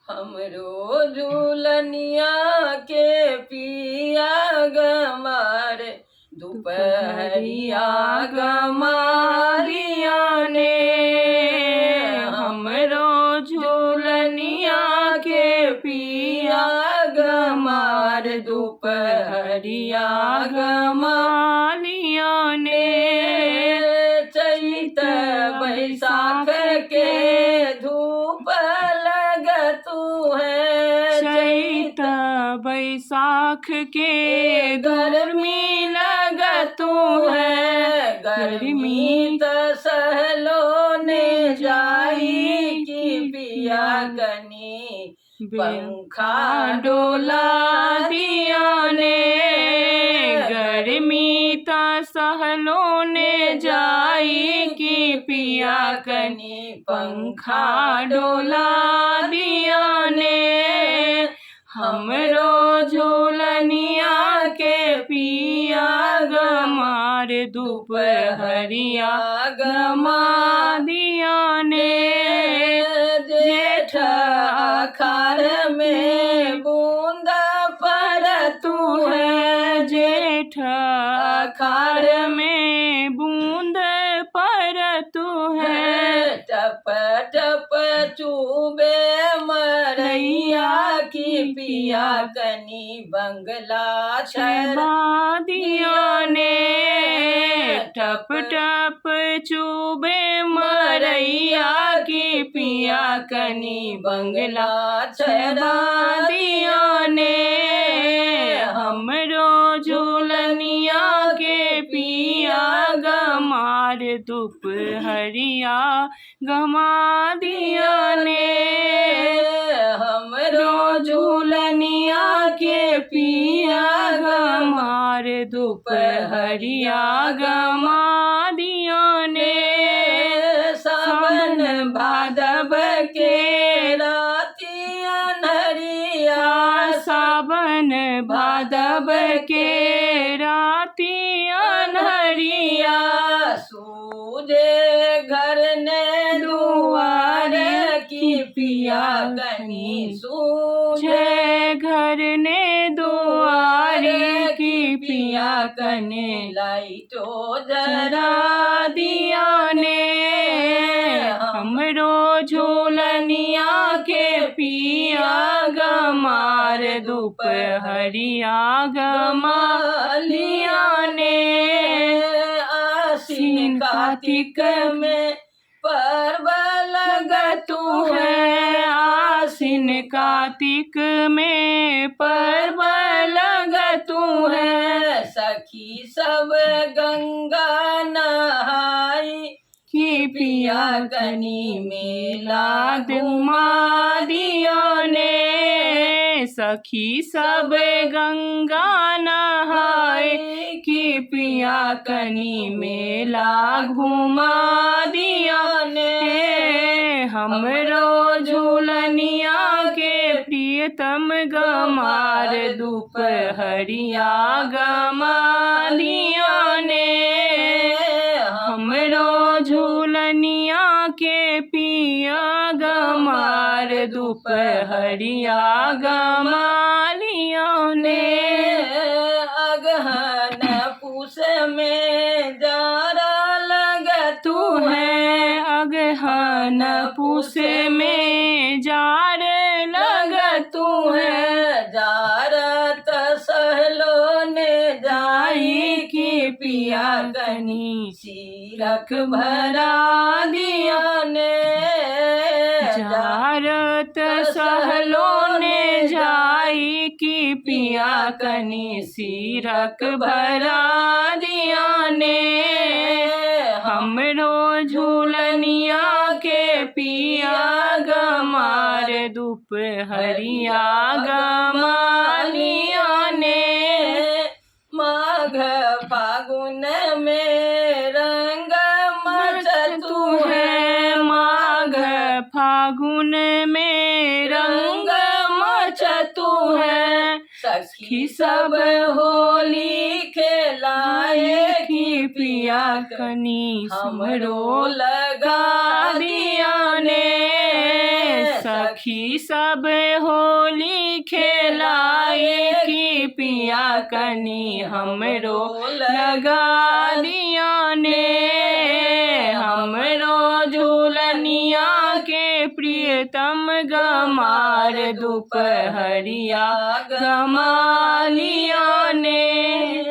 हमरो झूलनिया के पिया गमार दुपहरिया गमारिया ने। हमरो झूलनिया के पिया गमार दुपहरिया गमालिया ने। चैत बैसाख के धूप लगतू है। चैत बैसाख के गर्मी लगतू है। गर्मी त सहलो ने जाई की पिया कनी पंखा डोला दिया ने। गर्मी त सहलो ने जाई की पिया कनी पंखा डोला दिया ने। हमरो झूलनिया के पिया गमार दुपहरिया गमा दिया ने। जेठ अखाड़ में बूंद पर तू है। जेठ अखाड़ में बूंद पर तू है। टप टप चूबे मरैया की पिया कनी बंगला छड़ा दिया ने। टप टप चूबे मरैया की पिया कनी बंगला छड़ा दिया ने। हमरो झूलनिया के पिया गमार दुपहरिया गमा दिया ने। हमरो झूलनिया के पिया गमार दुपहरिया गमा दिया ने। सावन भादव के राती अनहरिया। सावन भादव के राती अन्हरिया। सूजे घर ने दुआर की पिया कनी सूझे घर ने दुआरी की पिया कने लाइटो जरा जरा दिया ने। हमरो झूलनिया के पिया गमार दुपहरिया गमालिया ने। आसीन कार्तिक में पर्व लगतू है। आसिन कार्तिक में पर्व लगतू है। सखी सब गंगा नहाई की पिया पिया कनी मेला घुमा दिया ने। सखी सब गंगा नहाए की पिया कनी मेला घुमा दिया ने। हमरो झूलनिया के प्रियतम गमार दुपहरिया गमा दिया ने। हमरो झूलनिया के पिया गमार दुपहरिया गमालिया ने। अगहन पूस में जारा लगतू तू है। अगहन पूस में जार लगतू है। जारत सहलो ने जाई आई की की पिया पिया कनी कनी सीरक भरा दिया ने। जारत सहलो ने जाई की पिया कनी सीरक भरा दिया ने। हमरो झूलनिया के पिया गमार दुपहरिया गमालिया ने। माघ फागुन में रंग मचतू तू है। माघ फागुन में रंग मचतू है। सखी सब होली खेलाए की पिया कनी हमरो लगा दिया ने। सखी सब होली खेलाए की पिया कनी हमरो लगा दिया ने, हमरो झूलनिया के प्रियतम गमार दुपहरिया गमालिया ने।